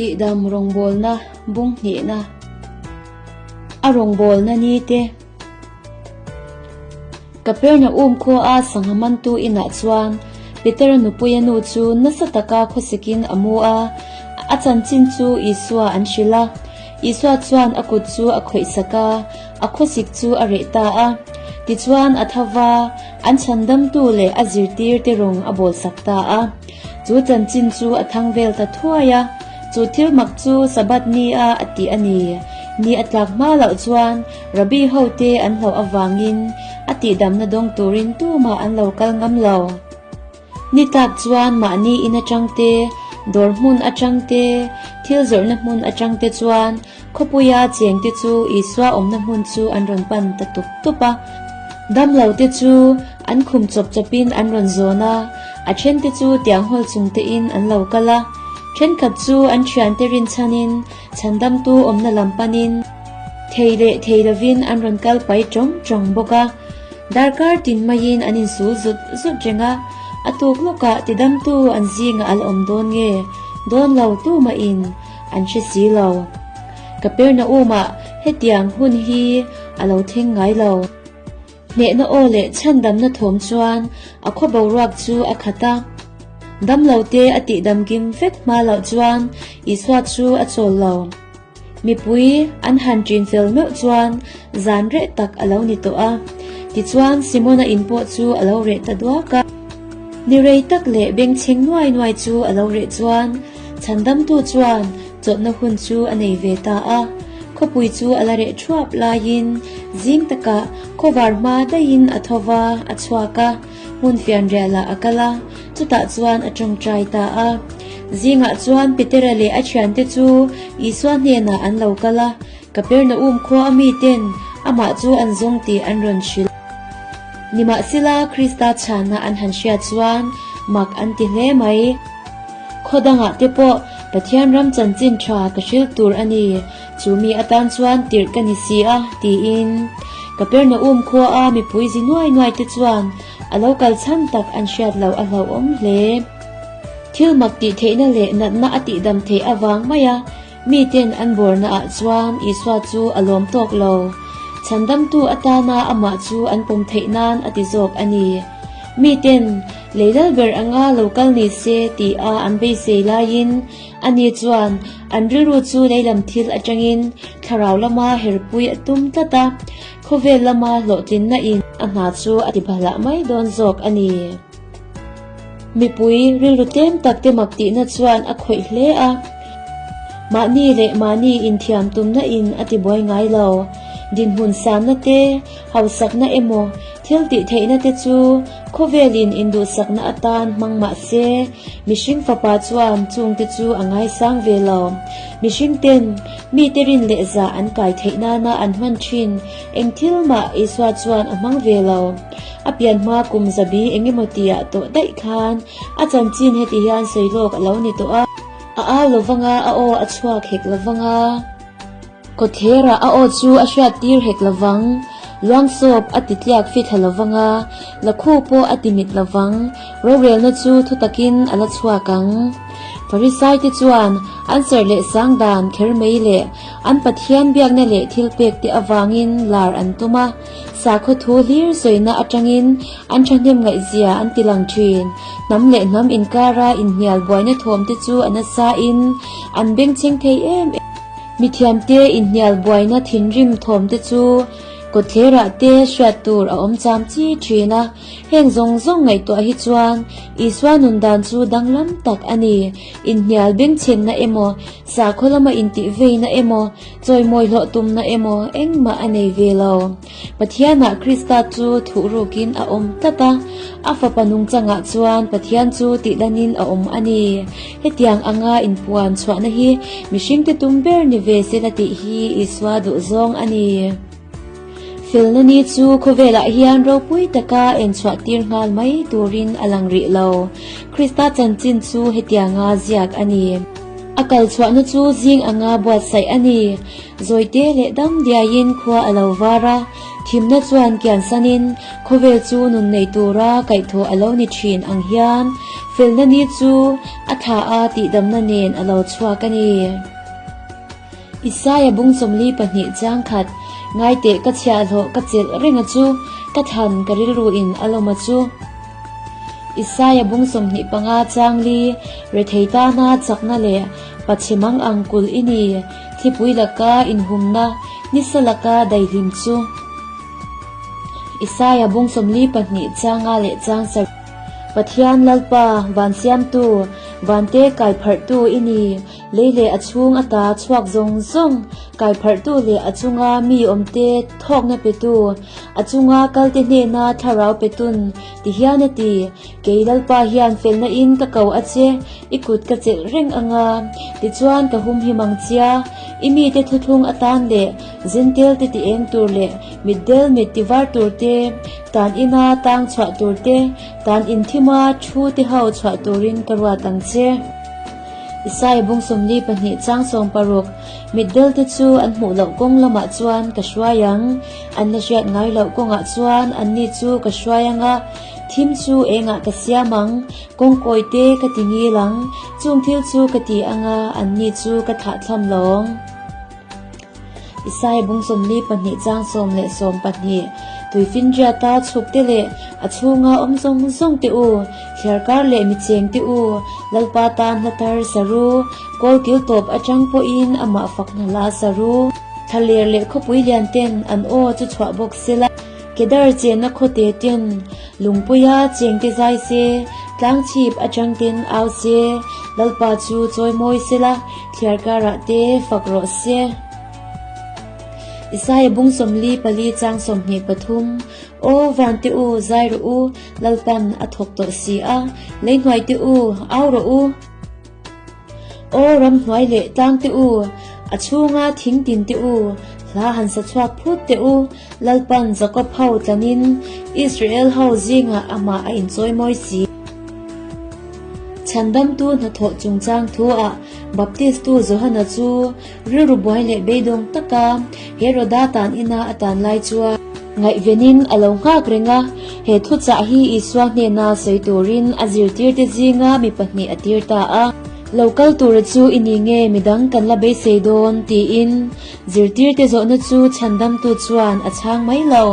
Tihdam rawngbawlna bung hnihna a rawngbawlna ni te. Kapernaum khua a sangha mantu inah chuan Petera nupuia nu chu nasa taka khawsikin a mu a, a chanchin chu Isua an hrilh a. Isua chuan a kut chu a khawihsak a, a khawsik chu a reh ta a. Tichuan a tho va, an chhandamtu leh a zirtirte rawng a bawlsak ta a. Chu chanchin chu a thang vel ta thuai a, chu thil mak chu Sabbath ni a a tih a ni. Ni a tlak hma loh chuan Rabbi hote an hlauh avangin a tihdamna dawng turin tumah an lo kal ngam lo. Ni tlak chuan mahni in atang te, dawr hmun atang te, thil zawrhna hmun atang te chuan khawpuia chengte chu Isua awmna hmun chu an rawn pan ta tup tup a. Damlo te chu an khum chawp chawpin an rawn zawn a, a thente chu tiang hawl chung tein an lo kal a. Thenkhat chu an thiante rinchhanin chhandamtu awmna lam panin thei leh thei lovin an rawn kal pai tawng tawng bawk a. Darkar tin maiin an insul zut zut reng a, a tuk lawkah tidamtu an zingah a la awm dawn nge dawn lo tumahin an hre si lo. Kapernaum-ah hetiang hun hi a lo thleng ngai lo. Hnehna aw leh chhandamna thawm chuan a khaw boruak chu a khat a. Damlo te a tihdam kim vek hma loh chuan Isua chu a chawl lo. Mipui an han ṭin fel meuh chuan zan reh tak a lo ni tawh a. Tichuan Simona in pawh chu a lo reh ta duak a. Ni rei tak leh bengchheng nuai nuai chu a lo reh chuan chhandamtu chuan chawlhna hun chu a nei ve ta a. Khawpui chu a la reh thuap laiin zing takah khawvar hma daihin a tho va, a chhuak a, hmun fianrialah a kal a, chutah chuan a tawngtai ta a. Zingah chuan Petera leh a thiante chu Isua hnenah an lo kal a, Kapernaum khua a miten amah chu an zawng tih an rawn hrilh. Nimahsela Krista chhanna an han hriat chuan mak an ti hle mai. Khaw dangah te pawh Pathian ram chanchin tha ka hrilh tur a ni, chu mi atan chuan tirh ka ni si a, tiin Kapernaum khua a mipui zi nuai nuai te chuan a lo kal chhan tak an hriat loh a hlauhawm hle. Thil mak tih theihna leh natna a tihdam theih avang maia miten an bawrna ah chuan Isua chu a lawm tawk lo. Chhandamtu atana amah chu an pawm theih nan a ti zawk a ni. Miten lei lal ber anga lo kal ni se tih a an beisei laiin ani chuan an rilru chu lei lam thil atangin thlarau lama herpui a tum tlat a, khawvel lama hlawhtlinna in a hna chu a ti bahlah mai dawn zawk a ni. Mipui rilru tlem tak te mak tihna chuan a khawih hle a, mahni leh mahni inthiam tumna in a ti buai ngai lo. Dinhmun sanna te, hausakna emaw thil tih theihna te chu khawvelin induhsakna atan hmang mah se, mihring fapa chuan chung te chu a ngaisang ve lo. Mihring ten mite rin leh zah an kai theih nana an hman thin eng thil mah Isua chuan a hmang ve lo. A pian hma kum zabi eng emaw tihah tawh daih khan a chanchin heti hian sawi lawk a lo ni tawh a. A au lovanga a aw a chhuak hek lovanga. Kawtherah a aw chu a hriat tir hek lovang, luangsawp a ti tliak fit ha lovanga, lakhu pawh a ti mit lovang, rorelna chu thu takin a la chhuak ang. Farisaite chuan an serh leh sang dan kher mai leh an Pathian biakna leh thilpek te avangin lar an tum a, sakhaw thu hlir sawina atangin an thahnem ngaihzia an ti lang thin. Hnam leh hnam inkara inhnial buaina thawm te chu a nasa in an bengchheng thei em em. Mithiamte inhnial buaina thinrim thawmte chu kawtthlerah te hriat tur a awm cham chi thin a, heng zawng zawng ngaihtuah hi chuan Isua nun dan chu danglam tak a ni. Inhnial bengchhenna emaw, sakhaw lama intihveina emaw, chawimawi hlawh tumna emaw engmah a nei ve lo. Pathianah Krista chu thuhrukin a awm tlat a, a Fapa nungchangah chuan Pathian chu tihlanin a awm a ni. Hetiang anga inpuan chhuahna hi mihringte tum ber ni ve se la tih hi Isua duhzawng a ni. Felna ni chu khawvelah hian ropui taka enchhuah tir nghal mai turin a lang rih lo. Krista chanchin chu hetianga ziak a ni. A kal chhuahna chu zing anga buatsaih a ni. Zawite leh dam diaiin khua a lo var a, thimna chuan kiansanin khawvel chu nun nei tura kaihthawh a lo ni thin ang hian. Felna ni chu a thla a tihdamna nen a lo chhuak a ni. Isaia bung 42 chang khat, Ngaiteh ka chhiahhlawh ka chelh reng a chu, ka thlan ka rilru in a lawm a chu. Isaia bung 25 chang li, Rethei tana chakna leh pachhe mang ang kulh i ni, thlipui laka inhumna, nisa laka daihlim chu. Isaia bung 42 chang nga leh chang sarih. Pathian Lalpa, van siamtu, vante kaipharhtu i ni, lei leh a chhung ata chhuak zawng zawng kaipharhtu leh a chunga mi awmte thawkna petu, a chunga kalte hnena thlarau petun, ti hian a ti. Kei Lalpa hian felna in ka ko a che, i kut ka chelh reng anga, tichuan ka humhim ang chia, i mite thuthlung atan leh Zentel te ti eng tur leh mitdel mit ti var tur te, tan ina tang chhuah tur te, tan in thima thu te ho chhuah turin ka ruat ang che. Isaiah bung 42 chang 16, Mitdel te chu an hmuh loh kawng lamah chuan ka hruai ang, an la hriat ngai loh kawngah chuan anni chu ka hruai ang a, thim chu engah ka siam ang, kawngkawi te ka ti ngil ang, chung thil chu ka ti ang a, anni chu ka thlahthlam lawng. Isaiah bung 42 chang 10 le 12, Tuifinriata chhukte leh a chhunga awm zawng zawng te u, thliarkar leh micheng te u, Lalpa tan hla thar sa ru, kawl kil tawp atang pawhin amah fak hna hla sa ru. Thlaler leh khawpui lian ten an aw chu chhuah bawk sela, Kedar chenna khawte ten lungpuia chengte zai se, tlangchhip atang ten au se, Lalpa chu chawimawi sela, thliar karah te fak rawh se. Isaiah bung 44 chang 23, Aw vante u, zai rawh u, Lalpan a thawk tawh si a, lei hnuai te u, au rawh u. Aw ramhnuai leh tlang te u, a chhunga thing tin te u, hla han sa chhuak phut teh u, Lalpan Jakob ho tlanin Israel ho zingah amah a inchawimawi si. Chhandamtu hnathawh chungchang thuah Baptistu Johana chu rilru buai leh beidawng taka Heroda tan ina a tan lai chuan ngaihvenin a lo nghak reng a, he thuchah hi Isua hnena sawi turin a zirtirte zinga mi pahnih a tir ta a. Lo kal tura chu i ni nge midang kan la beisei dawn? tiin zirtirte zawhna chu chhandamtu chuan a chhang mai lo.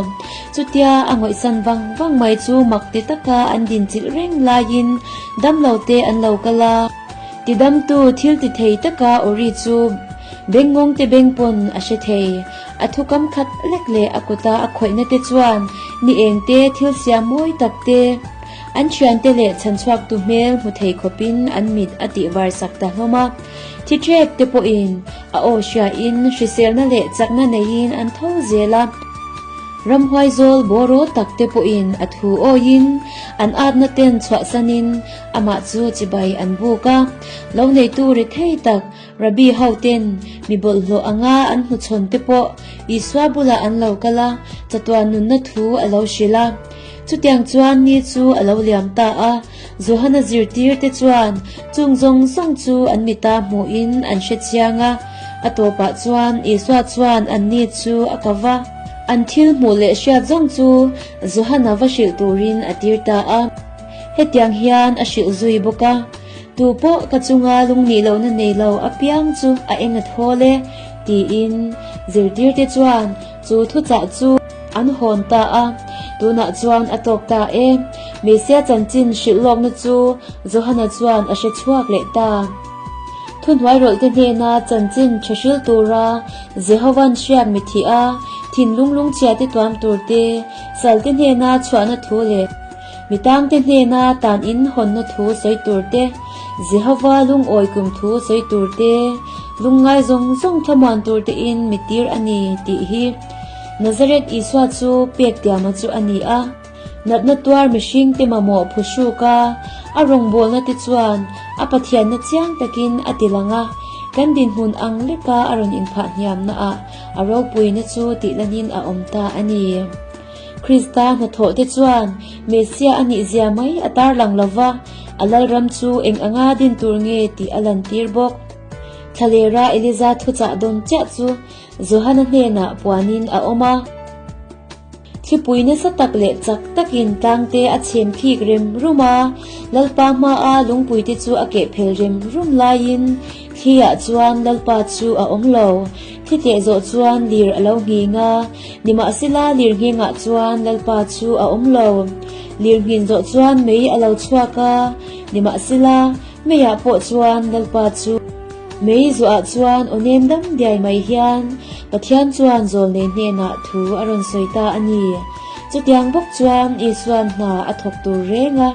Chutia a ngawihsan vang vang mai chu mak ti taka an dinchilh reng laiin damlote an lo kal a. Tidamtu thil ti thei taka Ori chu bengngawng te beng pawn a hre thei. A thukam khat lek leh a kuta a khawihna te chuan ni eng te thil siam mawi tak te, an thiante leh chhanchhuaktu hmel hmu thei khawpin an mit a tih var sak ta hlawm a. Thi ṭep te pawhin a aw hriain hriselna leh chakna neiin an tho zel a. Ramhuai zawl bawraw tak te pawhin a thu awiin an atna ten chhuahsanin Amah chu chibai an buk a, lo neitu ri thei tak Rabbi ho ten mi bawlhhlawh anga an hmuchhawn te pawh Isua bulah an lo kal a, chatuan nunna thu a lo hrilh a. Chutiang chuan ni chu a lo liam ta a, Johana zirtir te chuan chung zawng zawng chu an mita hmuhin an hre chiang a, a tawpah chuan Isua chuan anni chu a ko va, an thil hmuh leh hriat zawng chu Johana va hrilh turin a tir ta a. Hetiang hian a hrilh zui bawk a, Tu pawh ka chunga lungnih lohna nei lo apiang chu a eng a thawl e, tiin zirtirte chuan chu thuchah chu an hawn ta a. Tunah chuan a tawk ta e. Mesia chanchin hrilh lawkna chu Johana chuan a hre chhuak leh ta. Thuhnuairawlhte hnena chanchin tha hrilh tura Jehova'n hriat mithih a, thinlung lungchhiate tuam turte, salte hnena chhuahna thu leh, Mi tangte hnena tan in hawnna thu sawi tur te, Jehova lungawi kum thu sawi tur te, lungngai zawng zawng thlamuan tur tein mi tir a ni tih hi Nazareth Isua chu pek tiama chu a ni a. Natna tuar mihring te mamawh phuhruk a, a rawngbawlna te chuan a Pathianna chiang takin a ti lang a, kan dinhmun ang leka a rawn inphah hniamna ah a ropuina chu tihlanin a awm ta a ni. Krista hnathawh te chuan Messiah a nih zia mai a tarlang lo va, a lalram chu eng anga din tur nge tih a lantir bawk. Thlalera Eliza thuchah dawn chiah chu Johana hnenah puanin a awm a. Thlipui nasa tak leh chak takin tlangte a chhem phik rem rum a, Lalpa hmaa lungpuite chu a keh phel rem rum laiin thliah chuan Lalpa chu a awm lo. Thli teh zawh chuan lir a lo nghing a, nimahsela lir nghengah chuan Lalpa chu a awm lo. Lir nghin zawh chuan mei a lo chhuak a, nimahsela meiah pawh chuan Lalpa chu. Mei zuah chuan aw nem dam diai mai hian Pathian chuan zawlnei hnenah thu a rawn sawi ta a ni. Chutiang bawk chuan Isuan hna a thawk tur reng a.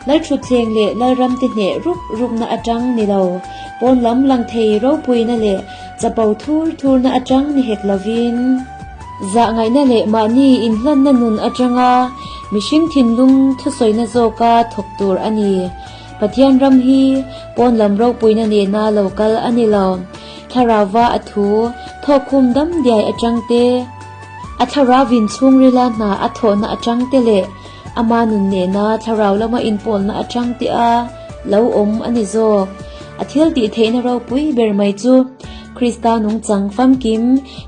Lalthutthleng leh Lalramte hneh rup rupna atang ni lo, pawn lam lang thei ropuina leh chapo thur thurna atang ni hek lovin, zahngaihna leh mahni inhlanna nun atanga mihring thinlung thusawina zawka thawk tur a ni. Pathian ram hi pawn lam ropuina nena lo kal a ni lo. Thlarauva a thu thawkkhum dam diai atang te, a thlarauin chhungrila hna a thawhna atang te leh ama nun nena thlarau lama inpawlna atang te a lo awm a ni zawk. A thil tih theihna ropui ber mai chu Krista nungchang famkim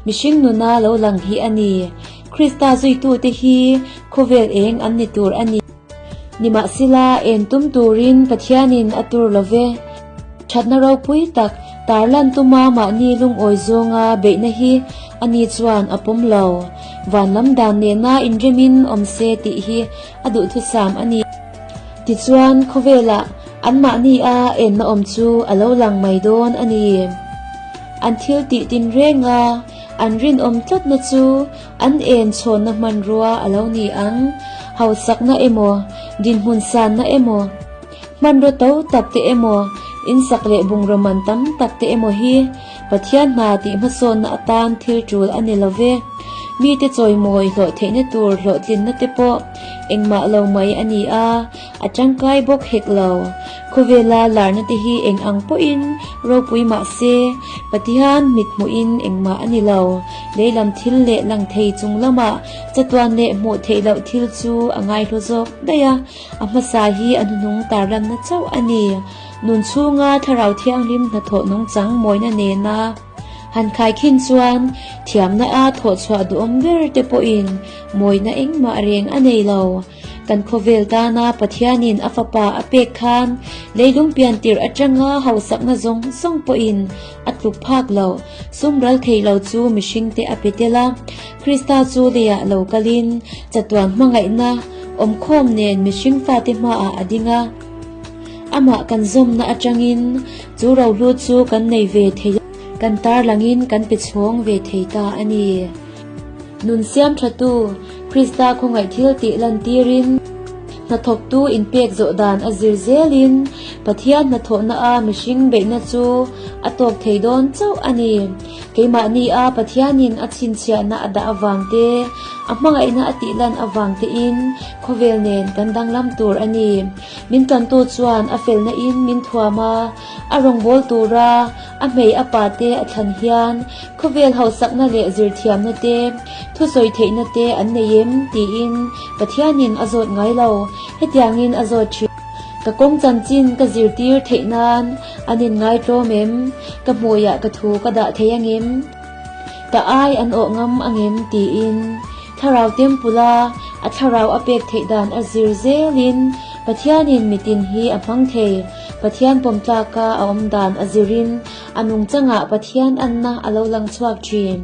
mihring nuna lo lang hi a ni. Krista zuitute hi khawvel eng an ni tur a ni. Nimahsela, en tum turin Pathianin a tur lo ve. Thatna ropui tak tarlan tuma mahni lungawi zawnga beihna hi ani chuan a pawm lo. Van lam dan nena inremin awm se tih hi a duhthusam a ni. Tichuan, khawvelah anmahni a enna awm chu a lo lang mai dawn a ni. An thil tih tinrenga an rinawm tlatna chu An en chhawnna hmanrua a lo ni ang, hausakna emaw, dinhmun sanna emaw, hmanraw to tak te emaw, insak leh bungraw man tam tak te emaw hi Pathian hna tih hmasawnna atan thil tul a ni lo ve. Mite chawimawi hlawh theihna tur hlawhtlinna te pawh engmah lo mai a ni a, a tangkai bawk hek lo. Khawvela larna te hi eng ang pawhin ropui mah se, Pathian mit hmuhin engmah a ni lo. Leilam thil leh lang thei chung lamah chatuan leh hmuh theih loh thil chu a ngaihlu zawk daih a, a hmasa hi a hnuhnung tarlanna chauh a ni. Nun chhunga Thlarau Thianghlim hnathawh nungchang mawina nena han khaikhin chuan thiamna a thawhchhuah duhawm ber te pawhin mawina engmah reng a nei lo. Kan khawvel tana Pathianin a fapa a pek khan leilung pian tirh atanga hausakna zawng zawng pawhin a tluk phak lo. Sum ral thei lo chu mihringte a pe tel a, Krista chu leiah lo kalin chatuan hmangaihna awmkhawm nen mihring fate hmaah a ding a. Amah kan zawmna atangin chu rohlu chu kan nei ve thei a, kan tarlangin kan pe chhawng ve thei ta a ni. Nun siam thatu, Krista khawngaih thil tih lantirin, hnathawktu inpek zawh dan a zir zelin Pathian hnathawhna-a mihring beihna chu a tawk thei dawn chauh a ni. Keimahnia Pathianin a chhinchhiahna a dah avang te, a hmangaihna a tihlan avang tein khawvel nen kan danglam tur a ni. Min tlantu chuan a felna in min thuam a, a rawngbâwl tura A hmei a pa te a thlan hian khawvel hausakna leh zirthiamna te, thusawi theihna te an nei em? tiin Pathianin a zawt ngai lo. Hetiangin a zawt thin. Ka kawng chanchin ka zirtir theih nan an inngai tlawm em? Ka hmuiah ka thu ka dah thei angem? Ka ai an awh ngam angem? tiin Thlarau Temple-a a thlarau a pek theih dan a zir zelin Pathianin mitin hi a hmang thei. Pathian pawm tlaka a awm dan a zirin a nungchangah Pathian anna a lo lang chhuak thin.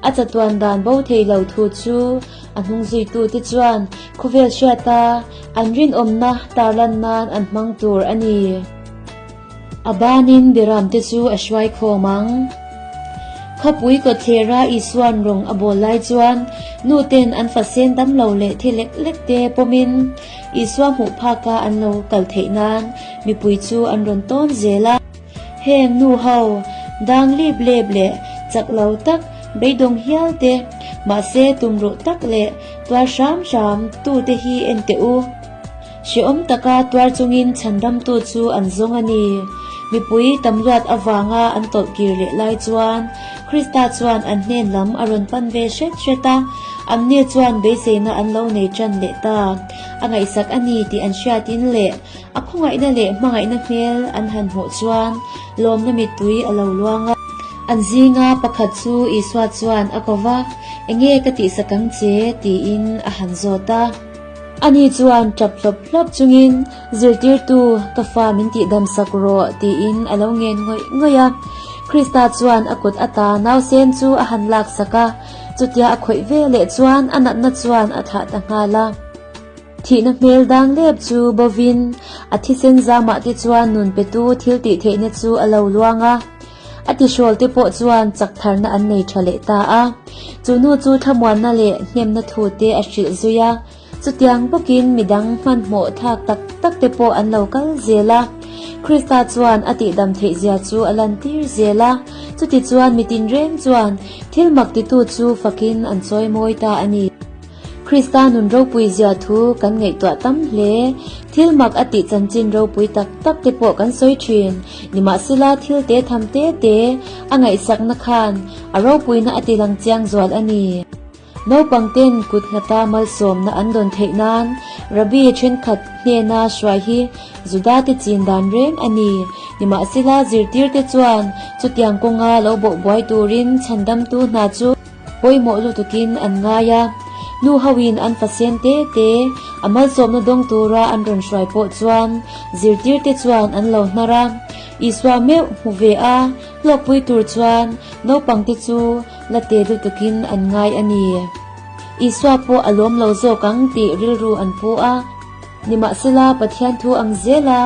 A chatuan dan bo thei lo thu chu a hnungzuitute chuan khawvel hriata an rinawmna tarlan nan an hmang tur a ni. A banin biramte chu a hruai khawm ang. Khawpui kawtthlera Isua'n rawng a bawl lai chuan nuten an fasen dam lo leh thi lek lek te pawmin Isua hmuh phaka an lo kal theih nan mipui chu an rawn tawn zel a. Heng nu ho, dang lip lep leh chak lo tak, beidawng hial te, mahse tumruh tak leh tuar hram hram tute hi en teh u. Hrehawm taka tuar chungin chhandamtu chu an zawng a ni. Mipui tam luat avanga an tawlh kir leh lai chuan Krista chuan an hnen lam a rawn pan ve hret hret a, anni chuan beiseina an lo nei tan leh ta. A ngaihsak a ni tih an hriatin leh a khawngaihna leh hmangaihna hmel an han hmuh chuan lawmna mittui a lo luang a. An zinga pakhat chu Isua chuan a ko va, Enge ka tihsak ang che? tiin a han zawt a. Ani chuan tap hlawp hlawp chungin, Zirtirtu, ka fa min tihdam sak rawh, tiin a lo ngen ngawih ngawih a. Krista chuan a kut ata nausen chu a han laksak a, chutia a khawih ve leh chuan a natna chuan a thlah ta nghal a. Thihna hmel dang lep chu bovin a thisen zamah te chuan nun petu thil tih theihna chu a lo luang a, a tihrawl te pawh chuan chak tharna an nei tha leh ta a. Chu nu chu thlamuanna leh hnemna thu te a hrilh zui a, chutiang bawkin midang hmanhmawh thlak tak tak te pawh an lo kal zel a. Krista chuan a tihdam theih zia chu a lantir zel a, chutichuan mi tinreng chuan thil mak titu chu fakin an chawimawi ta a ni. Krista nun ropui zia thu kan ngaihtuah tam hle. Thil mak a tih chanchin ropui tak tak te pawh kan sawi thin. Nimahsela thil te tham te te a ngaihsakna khan a ropuina a tilang chiang zual a ni. Naupang ten kut nghata malsawmna an dawn theih nan Rabbi thenkhat hnena hruai hi Juda te chin dan reng a ni. Nimahsela zirtir te chuan chutiang kawnga lo bawhbuai turin chhandamtu hna chu Pawimawh lutukin an ngai a, nu hoin an fasen te te a malsawmna dawng tura an rawn hruai pawh chuan zirtirte chuan an lo hnar a. Isua meuh hmu ve a, hlawkpui tur chuan naupangte chu la te lutukin an ngai a ni. Isua pawh a lawm lo zawk ang tih rilru an pu a. Nimahsela Pathian thu ang zela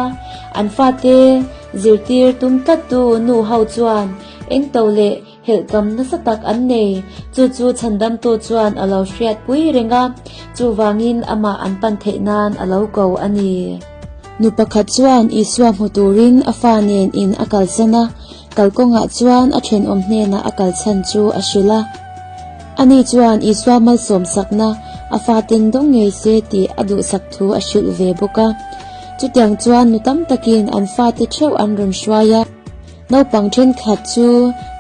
an fate zirtir tum tlattu nu ho chuan engto leh Helhkam nasa tak an nei, chu chu chhandamtu chuan a lo hriatpui reng a, chuvangin amah an pan theih nan a lo ko a ni. Nu pakhat chuan Isua hmu turin a fa nen in a kalsan a, kalkawngah chuan a thenawm hnenah a kalchhan chu a hrilh a. Ani chuan Isua malsawmsakna a faten dawng ngei se tih a duhsak thu a hrilh ve bawk a. Chutiang chuan nu tam takin an fate theuh an rawn hruai a. Naupang thenkhat chu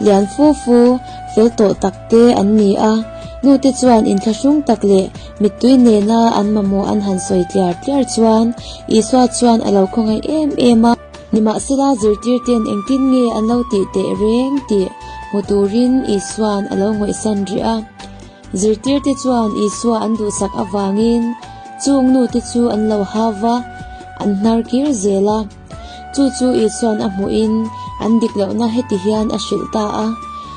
lian fu fu, fel tawh tak te an ni a, nute chuan inthlahrung tak leh mittui nena an mamawh an han sawi tliar tliar chuan Isua chuan a lo khawngaih em em a. Nimahsela zirtirten engtin nge an lo tih teh reng tih hmu turin Isua'n a lo ngawihsan rih a. Zirtirte chuan Isua an duhsak avangin chung nute chu an lo hau va, an hnar kir zel a. Chu chu Isua'n a hmuhin an dik lohna heti hian a hrilh ta a,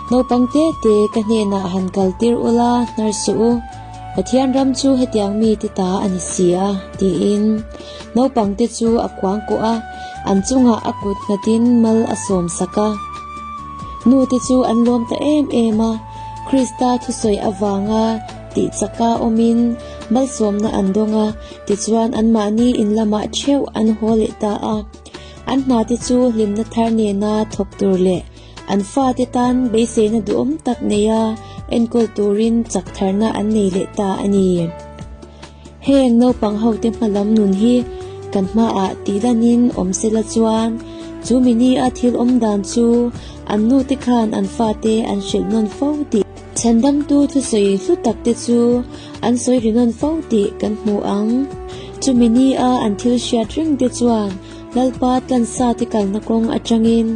Naupang te te ka hnenah han kal tir ula hnar suh u, Pathian ram chu hetiang mite ta a ni si a, tiin. Naupang te chu a kuang kawh a, an chungah a kut nghatin mal a sawm sak a. Nu te chu an lawm ta em em a, Krista thusawi avanga tih chaka awmin malsawmna an dawng a, Tichuan anmahni in lamah theuh an haw leh ta a, an hna te chu hlimna thar nena thawk tur leh an fate tan beiseina duhawm tak neia enkawl turin chak tharna an nei leh ta a ni. Heng naupang hote hmalam nun hi kan hmaah tih lanin awm sela chuan chu mini a thil awm dan chu an nute khan an fate an hrilh nawn fo tih Chhandamtu thusawi hlu tak te chu an sawi ri nawn fo tih kan hmu ang. Chumi ni a an thil hriat reng te chuan Lalpa tlansa te kalna kawng atangin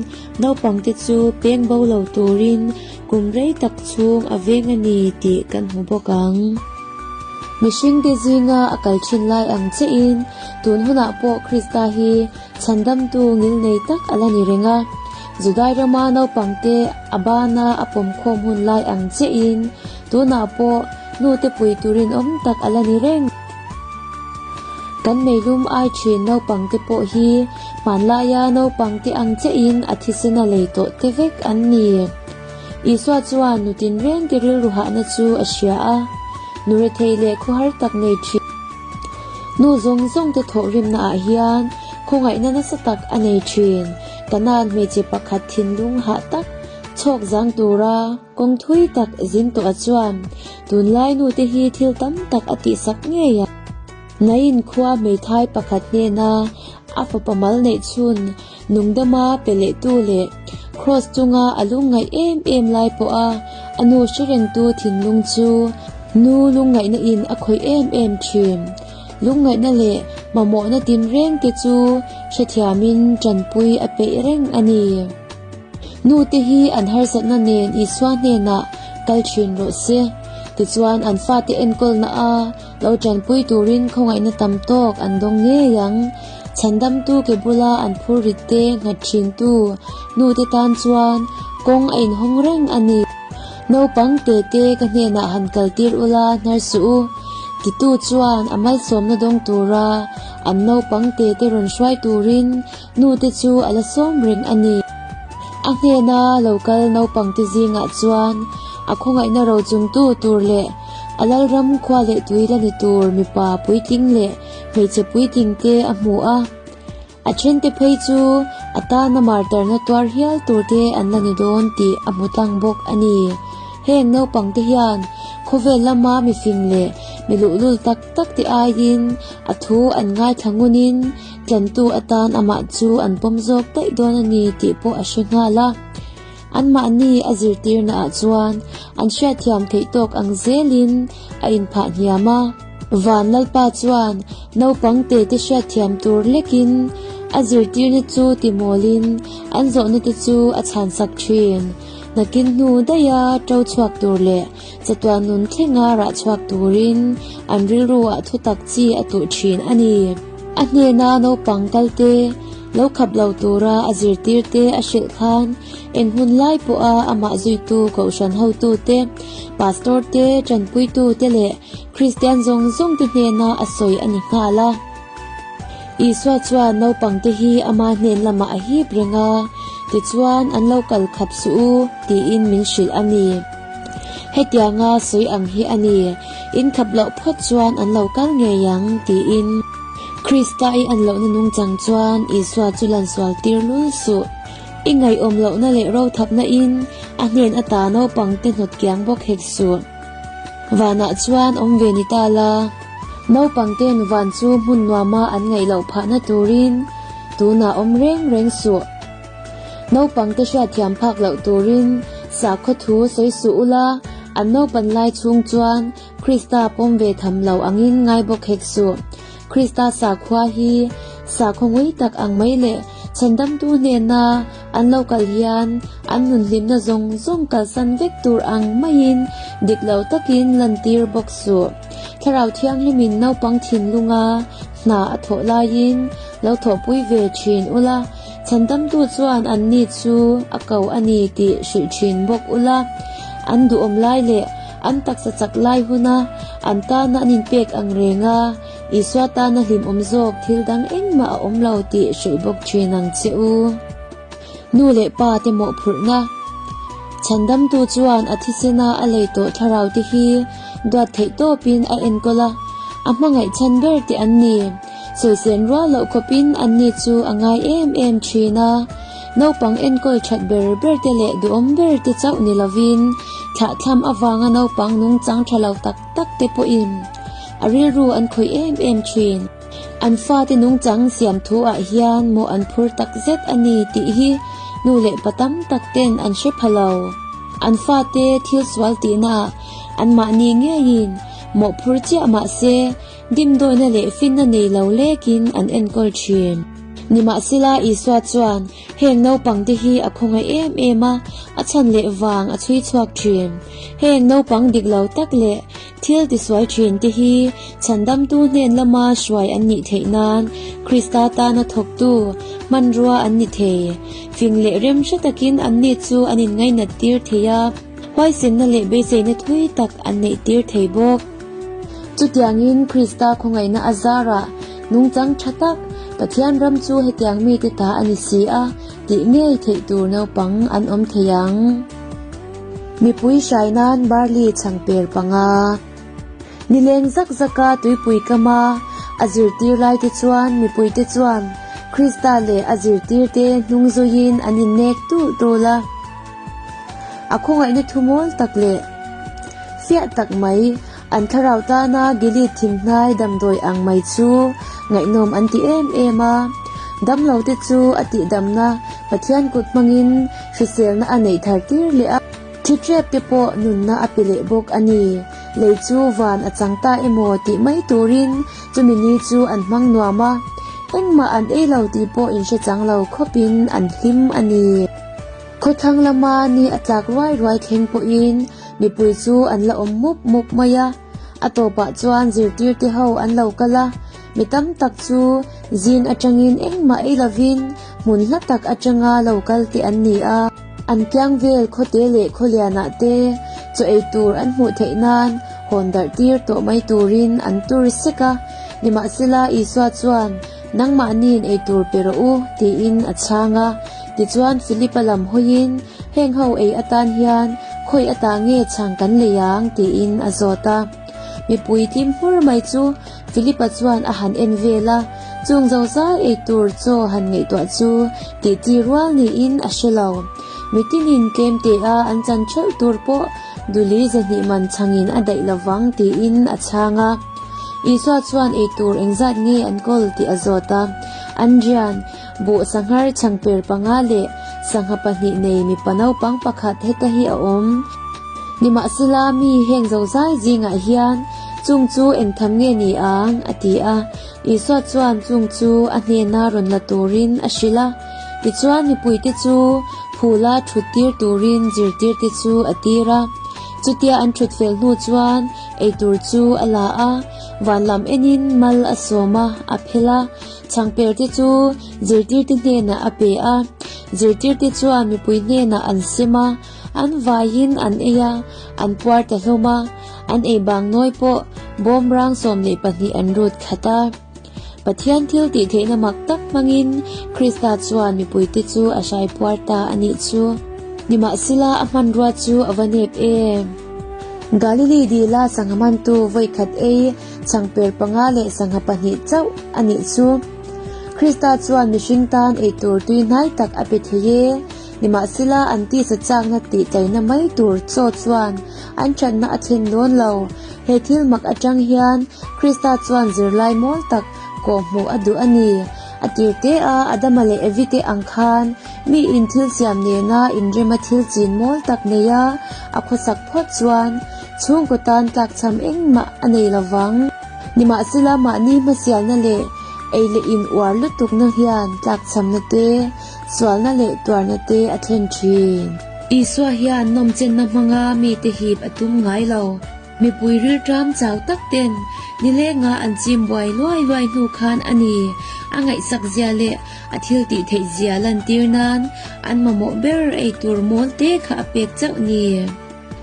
naupang te chu peng bo lo turin kum rei tak chhung a veng a ni tih kan hmu bawk ang. Mihring te zinga a kal thin lai ang chiahin tun hunah pawh Krista hi Chhandamtu ngilnei tak a la ni reng a, Judai rama naupangte a bana a pawmkhawm hun lai ang chiahin tunah pawh nute pui turin awm tak a la ni reng. Kan meilum ai thin naupangte pawh hi hmanlaia naupangte ang chiahin a thisena lei tawh te vek an ni. Isua chuan nu tinrengte rilru hahna chu a hria a, nu rethei leh khawhar tak nei thin. Nu zawng zawng te thawhrimna ah hian khawngaihna nasa tak a nei thin. Kanan hmeichhe pakhat thinlung hah tak chhawk zang tura kawng thui tak zin tawh a chuan tunlai nu te hi thil tam tak a tihsak ngei a. Nain khua hmeithai pakhat hnena a fapa mal neih chhun nungdama pe lehtu leh Kraws chunga a lungngaih em em lai pawha a nu hre rengtu thinlung chu nu lungngaihna in a khawih em em thin. Lungngaihna leh mamawhna tinreng te chu hrethiamin tanpui a peih reng a ni. Nute hi an harsatna nen Isua hnenah kal thin rawh se. Tichuan an fate enkawlna a lo tanpui turin khawngaihna tam tawk an dawng ngei ang. Chhandamtu ke bula an phur rit te nghat thintu nute tan chuan kawng a inhawng reng a ni. Naupang tete ka hnenah han kal tir ula hnar suh u, titu chuan a malsawmna dawng tura an naupang tete rawn hruai turin nute chu a la sawm reng a ni. A hnena lo kal naupangte zingah chuan a khawngaihna rochungtu tur leh a lalram khua leh tui la ni tur mipa puitling leh hmeichhe puitlingte a hmu a. A thente phei chu a tana martarna tuar hial turte an la ni dawn tih a hmu tlang bawk a ni. Heng naupangte hian khawvel lama mifing leh mi luhlul tak tak te aiin a thu an ngaithla ngunin tlantu atan amah chu an pawm zawk daih dawn a ni tih pawh a hre nghal a. Anmahni a zirtirnaah chuan an hriatthiam theih tawk ang zelin a inphah hniam a. Van Lalpa chuan naupang te te hriatthiam tur lekin a zirtirna chu timawlin an zawhna te chu a chhansak thin. Nakin hnu daiha to chhuak tur leh chatuan nun thlenga rah chhuak turin an rilruah thutak chi a tuh thin a ni. A hnena naupang kalte lo khap lo tura a zirtirte a hrilh khan eng hun lai pawha amah zuitu kohhran hotute, pastor te, tanpuitute leh Kristian zawng zawngte hnena a sawi a ni nghal a. Isua chuan naupangte hi ama hnen lamah a hip reng a, tichuan an lo kal khap suh u tiin min hrilh a ni. Hetianga sawi ang hi a ni, in khap loh phawt chuan an lo kal ngei ang tiin. Krista i an lohna nungchang chuan Isua chu lansual tir lul suh. I ngaihawm lohna leh rothapna in a hnen ata naupangte hnawt kiang bawk hek suh. Vanah chuan awm ve ni ta la. Naupangten van chu hmun nuama an ngaih loh phahna turin tunah awm reng reng suh. Naupangte hriatthiam phak loh turin sakhaw thu sawi suh ula, an naupan lai chhung chuan Krista pawm ve tham lo angin ngai bawk hek suh. Krista sakhua hi sakhaw ngui tak ang mai leh chhandamtu hnena an lo kal hian an nun hlimna zawng zawng kalsan vek tur ang maiin dik lo takin lantir bawk suh. Thlarau Thianghlimin naupang thinlunga hna a thawh laiin lo thawhpui ve thin ula, chhandamtu chuan anni chu a ko a ni tih hrilh thin bawk ula, an duhawm lai leh an taksa chak lai huna an tana an inpek ang reng a, Isua tana hlimawm zawk thil dang engmah a awm lo tih hrilh bawk thin ang che u. Nu leh pa te mawhphurhna. Chhandamtu chuan a thisena a lei tawh thlarau te hi duat theih tawpin a enkawl a, a hmangaih chhan ber te an ni. Sawisen rual loh khawpin anni chu a ngai em em thin a. Naupang enkawl that ber ber te leh duhawm ber te chauh ni lovin thlahthlam avanga naupang nungchang tha lo tak tak te pawhin a rilru an khawih em em thin. An fate nungchang siam thu ah hian mawh an phur tak zet a ni tih hi nu leh pa tam tak ten an hre pha lo. An fate thil sual tihna ah anmahni ngeiin mawh phur chiah mah se dimdawina leh finna nei lo lekin an enkawl thin. Nimahsela Isua chuan heng naupangte hi a khawngaih em em a, a chhan leh vang a chhui chhuak thin. Heng naupang dik lo tak leh Thil tisual thin te hi chhandamtu hnen lama hruai an nih theih nan Krista tana thawktu hmanrua an ni thei. Fing leh rem hre takin anni chu an inngainat tir thei a, huaisenna leh beiseina thui tak an neih tir thei bawk. Chutiangin Krista khawngaihna a zarah nungchang tha tak, Pathian ram chu hetiang mite ta a ni si a tih ngei theih tur naupang an awm thei ang. Mipui hrai nan barley chhangper panga. Nileng zak zaka tuipui kama a zirtir laite chuan mipuite chuan Krista leh a zirtirte hnung zuiin an innek tul tul a. A khawngaihna thu mawl tak leh fiah tak mai an thlarau tana Gilead thinghnai damdawi ang mai chu ngaihnawm an ti em em a. Damlote chu a tihdamna Pathian kut hmangin Hriselna a neih thar tir leh a, thi ṭep te pawh nunna a pe leh bawk a ni. Lei chu van a chang ta emaw tih mai turin chumi ni chu an hmang nuam a, engmah an ei lo tih pawh inhre chang lo khawpin an hlim a ni. Khawthlang lama ni a tlak ruai ruai thleng pawhin mipui chu an la awm mup mup mai a. A tawpah chuan zirtirte ho an lo kal a, mi tam tak chu zing atangin engmah ei lovin hmun hla tak atanga lo kal te an ni a. An kiang vel khawte leh khawlianah te chaw ei tur an hmuh theih nan hawn darh tir tawh mai turin an tur sek a. Nimahsela Isua chuan, Nangmahniin ei tur pe rawh u, tiin a chhang a. Tichuan Philipa lam hawiin, Heng ho ei atan hian khawi ata nge chhang kan lei ang? tiin a zawt a. Mipui tlim hmur mai chu Philipa chuan a han en vel a, chung zozai ei tur chaw han ngaihtuah chu tihti rual niin a hre lo. Mitinin tlem tea an chan ṭheuh tur pawh duli zahnih man chhangin a daih lovang tiin a chhang a. Isua chuan ei tur engzat nge an kawl tih a zawt a. Andrian, Buh sanghar chhangper panga leh sangha pahnih nei mipa naupang pakhat heta hi a awm. Nimahsela mi heng zozai zingah hian chung chu engtham nge ni ang? a ti a. Isua chuan chung chu a hnena rawn la turin a hrilh a. Tichuan mipuite chu phula thut tir turin zirtirte chu a tir a. Chutia an thut fel hnu chuan eitur chu a la a, van lam enin mal a sawm a, a phel a. Chhangperte chu zirtirte hnenah a pe a, zirtirte chuan mipui hnenah an sem a, an vaiin an ei a, an puar ta hlawm a, an ei bang nawi pawh bawmrang 12 an rut khat a. Pathian thil tih theihna mak tak hmangin Krista chuan mipuite chu a hrai puar ta a nih chu. Nimahsela a hmanrua chu a va nep em! Galili dila sangha mantu vawikhat ei Chhangper panga leh sangha pahnih chauh a nih chu. Krista chuan mihring tan eitur tui hnai tak a pe thei e. Nimahsela an tisa chakna tih tlaina mai tur chaw chuan an thatna a thlen dawn lo. He thil mak atang hian Krista chuan zirlai mawl tak kawhhmuh a duh a ni. A tir te a Adama leh Evi te ang khan miin thil siam nena inrema thil chin mawl tak neia a khawsak phawt chuan Chhungkaw tan tlakchham engmah a nei lo vang. Nimahsela mahni hmasialna leh ei leh in uar lutukna hian tlakchhamna te, sualna leh tuarna te a thlen thin. Isua hian nawmchenna hmanga mite hip a tum ngai lo. Mipui rilṭam chau tak ten nilenga an chim buai luai luai hnu khan a ni a ngaihsak zia leh a thil tih theih zia lantir nan an mamawh ber ei tur mawl te kha a pek chauh ni.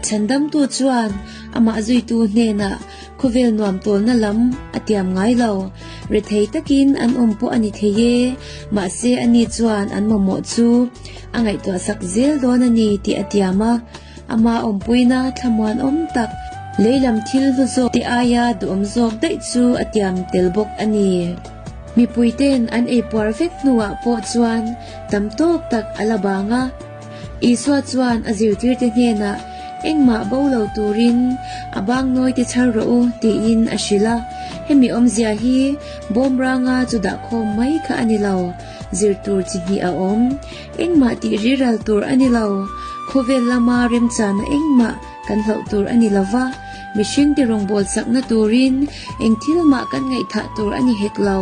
Chhandamtu chuan amah zuitu hnenah khawvel nuam tawlna lam a tiam ngai lo. Rethei takin an awm pawh a ni thei e, mahse ani chuan an mamawh chu a ngaihtuahsak zel dawn a ni tih a tiam a. Ama awmpuina thlamuanawm tak lei lam thil hlu zawk te aia duhawm zawk daih chu a tiam tel bawk a ni. Mipuite'n an eipuar vek hnuah pawh chuan tam tawk tak a la bang a. Isua chuan a zirtirte hnenah, Engmah bo lo turin a bang nawite chhar rawh u, tiin a hrilh a. Hemi awmzia hi bawmranga chu dah khawm mai kha a ni lo, zir tur chi hnih a awm. Engmah tih riral tur a ni lo, khawvel lama remchana engmah kan hlauh tur a ni lo va, mihringte rawngbâwl chakna turin eng thil mah kan ngaihthah tur a ni hek lo.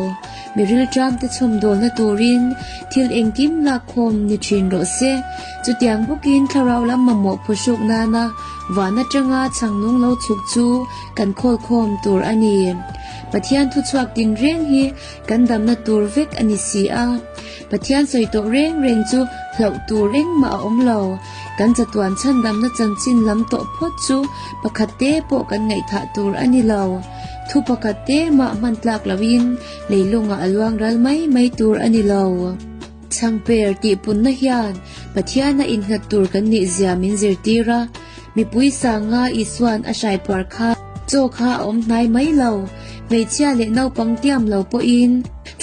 Mi rilṭamte chhawmdawlna turin thil engkim lakkhawm ni ṭhin rawh se. Chutiang bawkin thlarau lam mamawh phuhruk nana van aṭanga chhang nung lo chhuk chu kan khawlkhawm tur a ni. Pathian thuchhuak tinreng hi kan damna tur vek a ni si a. Pathian sawi tawh reng reng chu hlauh tur engmah a awm lo. Kan chatuan chhandamna chanchin lam tawh phawt chu pakhat te pawh kan ngaihthah tur a ni lo. Thu pakhat te mah hman tlak loin leilungah a luang ral mai mai tur a ni lo. Chhangper tih punna hian Pathiana innghat tur kan nih zia min zirtir a, mipui sanga Isua'n a hraipuar kha chaw kha a awm hnai mai lo, hmeichhia leh naupang tiam lo pawhin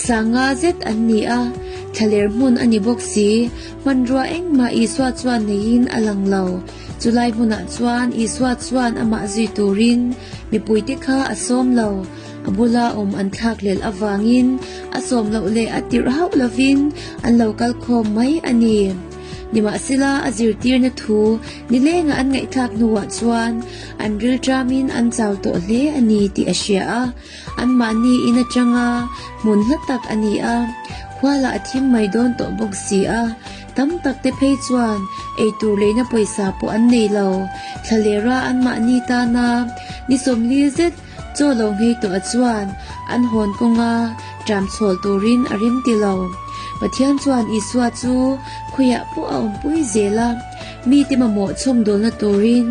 sanga zet an ni a, thlaler hmun a ni bawk si, hmanrua engmah Isua chuan neiin a lang lo. Chulai hmunah chuan Isua chuan amah zui turin mipuite kha a sawm lo. A bula awm an thlak hlelh avangin a sawm loh leh a tirh hauh lovin an lo kal khawm mai a ni. Nimahsela a zirtirna thu nilenga an ngaihthlak hnuah chuan an rilṭamin an chau tawh hle a ni tih a hria a. Anmahni in atanga hmun hla tak a ni a, khualah a thim mai dawn tawh bawk si a. Tam tak te phei chuan eitur leina pawisa pawh an nei lo. Thlalera anmahni tana ni 40 zet chaw lo nghei tawh chuan an hawn kawnga ṭam chhawl turin a rem ti lo. Pathian chuan Isua chu khawiah pawh a awmpui zel a, mite mamawh chhawmdawlna turin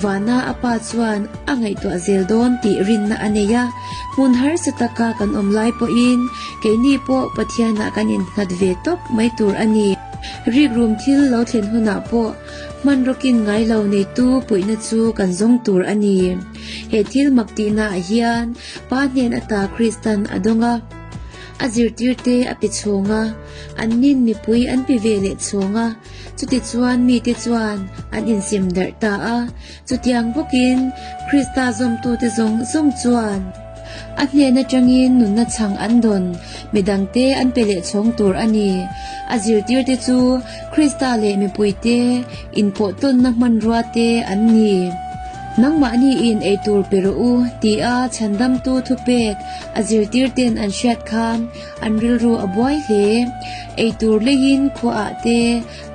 vana a Pa chuan a ngaihtuah zel dawn tih rinna a nei a. Hmun harsa taka kan awm lai pawhin keini pawh Pathianah kan innghat ve tawp mai tur a ni. Rikrum thil lo thlen hunah pawh hmanrawkin ngai lo neitu puihna chu kan zawng tur a ni. He thil mak tihnaah hian Pa hnen ata Kristan a dawng a, a zirtirte a pe chhawng a, an nin mipui an pe ve leh chhawng a, chutichuan mite chuan an insem darh ta a. Chutiang bawkin Krista zawmtute zawng zawng chuan a hnen atangin nunna chhang an dawn, midangte an pe leh chhawng tur a ni. A zirtirte chu Krista leh mipuite inpawh tawnna hmanrua te an ni. Nangmahniin eitur pe rawh u tia chhandamtu thupek a zirtirten an hriat khan an rilru a buai hle. Eitur leiin khuaah te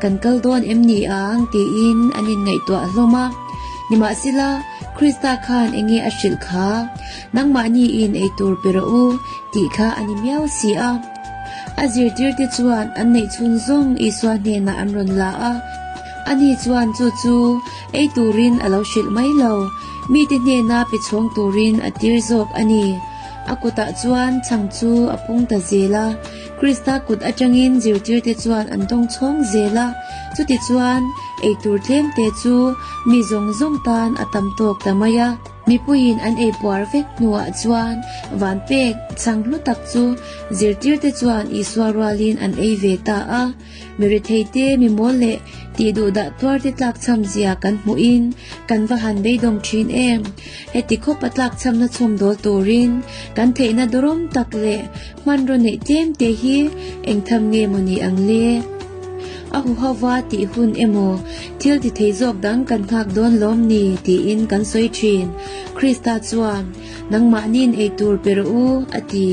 kan kal dawn em ni ang tiin an inngaihtuah hlawm a. Nimahsela, Krista khan eng nge a hrilh kha? Nangmahniin eitur pe rawh u tih kha a ni miau si a. A zirtirte chuan an neih chhun zawng Isua hnenah an rawn la a. Ani chuan chu chu ei turin a lo hrilh mai lo, mite hnena pe chhawng turin a tir zawk a ni. A kutah chuan chhang chu a pung ta zel a. Krista kut atangin zirtirte chuan an dawng chhawng zel a, chutichuan eitur tlemte chu mi zawng zawng tan a tam tawk ta mai a. Mipuiin an ei puar vek hnuah chuan van pek chhang hlu tak chu zirtirte chuan Isua rualin an ei ve ta a. Mi retheite, mi mawl leh tih duh dah tuarte tlakchham zia kan hmuhin kan va han beidawng thin em? Heti khawp a tlakchhamna chhawmdawl turin kan theihna dawrawm tak leh hmanraw neih tlem te hi eng tham nge maw ni ang le? A huhova tih hun emaw thil ti thei zawk dang kan nghak dawn lawm ni tiin kan sawi thin. Krista chuan, Nangmahniin eitur pe rawh u, a ti.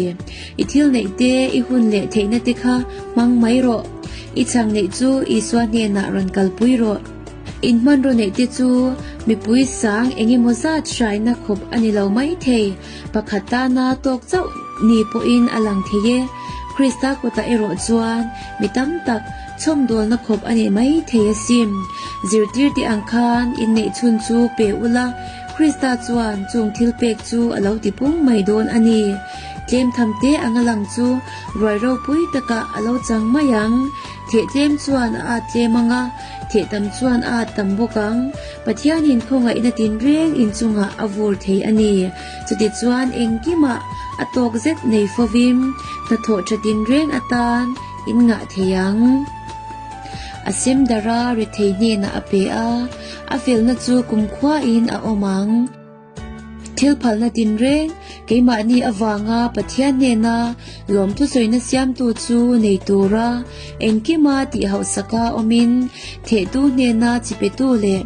I thil neih te, i hun leh theihna te kha hmang mai rawh. I chhang neih chu Isua hnenah rawn kalpui rawh. In hmanraw neih te chu mipui sang eng emaw zat hraina khawp a ni lo mai thei, pakhat tana tawk chauh ni pawhin a lang thei e. Krista kutah erawh chuan mi tam tak chhawmdawlna khawp a ni mai thei asin. Zirtirte ang khan inneih chhun chu pe ula, Krista chuan chung thil pek chu a lo ti pung mai dawn a ni. Tlem tham te anga lang chu ruai ropui takah a lo chang mai ang. Theh tlem chuan a at tlem ang a, theh tam chuan a at tam bawk ang. Pathianin khawngaihna tinreng inchungah a vur thei a ni. Chutichuan engkimah a tawk zet nei fovin hnathawh tha tinreng atan in ngah thei ang. A sem darh a, rethei hnenah a pe a, a felna chu kumkhuain a awm ang. Thil phalna tinreng, keimahni avanga Pathian hnena lawmthusawina siamtu chu nei tura engkima tih hauhsaka awmin, thehtu hnena chi petu leh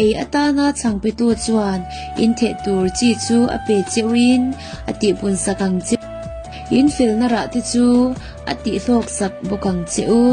ei atana chhang petu chuan in theh tur chi chu a pe cheuhin a tihpunsak ang che. In felna rah te chu a tihhlawksak bawk ang che u.